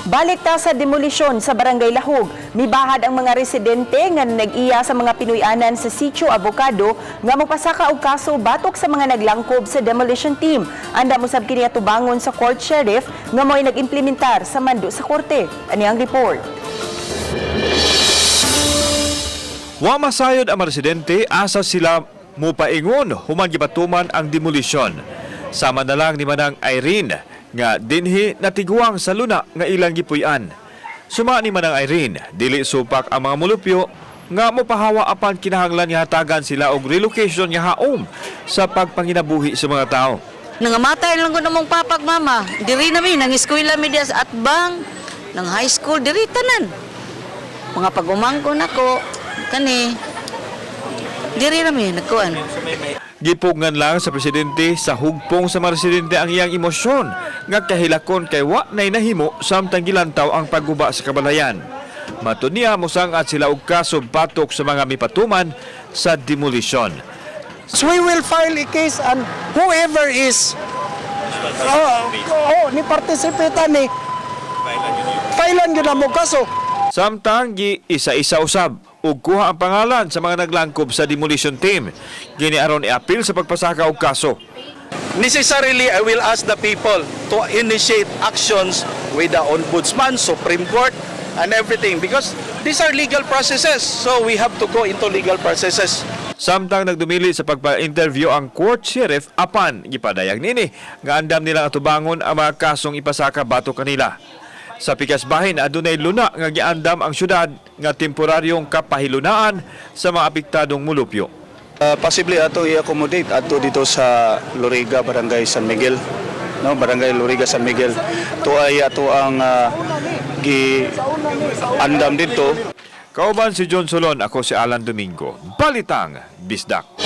Balik ta sa demolisyon sa Barangay Lahug. Mibahad ang mga residente nga nag-iya sa mga Pinoy-anan sa Sitio Avocado nga mopasaka og kaso batok sa mga naglangkob sa demolition team. Andam usab kini atubangon sa court sheriff nga mo'y nag-implementar sa mando sa korte. Ani ang report. Wa masayod ang mga residente asa sila mupaingon human gipatuman ang demolisyon. Sama na lang ni Manang Irene nga dinhi natiguang sa luna nga ilang gipuy-an. Suma ni Manang Irene, dili supak ang mga mulupyo nga mopahawa apan kinahanglan nga hatagan sila og relocation nga haom sa pagpanginabuhi sa mga tao. Nangamatay lang ko namong papag mama. Diri na mi, nang eskwela mi diya sa Atbang, nang high school, diri tanan. Mga pag-umangko nako, kani. Diri na mi, nagkuan. Gipugngan lang sa presidente sa hugpong sa mga residente ang iyang emosyon nga kahilakon kay wa nay nahimo samtang gilantaw ang pagguba sa kabalayan. Matud niya, mosangat sila og kaso batok sa mga mipatuman sa demolition. So we will file a case and whoever is oh, ni participate ni filean gyud mo kaso. Samtang gi isa-isa usab ug kuha ang pangalan sa mga naglangkob sa demolition team. Gini aron iapil sa pagpasaka og kaso. Necessarily, I will ask the people to initiate actions with the Ombudsman, Supreme Court, and everything because these are legal processes. So we have to go into legal processes. Samtang nagdumili sa pagpa-interview ang court sheriff apan gipadayag nini nga andam nilang atubangon ang mga kasong ipasaka batok kanila. Sa pikas bahin, adunay luna nga giandam ang syudad nga temporaryong kapahilunaan sa mga apektadong mulupyo. Possibly ato i-accommodate ato dito sa Loriga, Barangay San Miguel. No, Barangay Loriga, San Miguel. To ay ato ang gi andam dito. Kauban si John Solon, ako si Alan Domingo. Balitang Bisdak.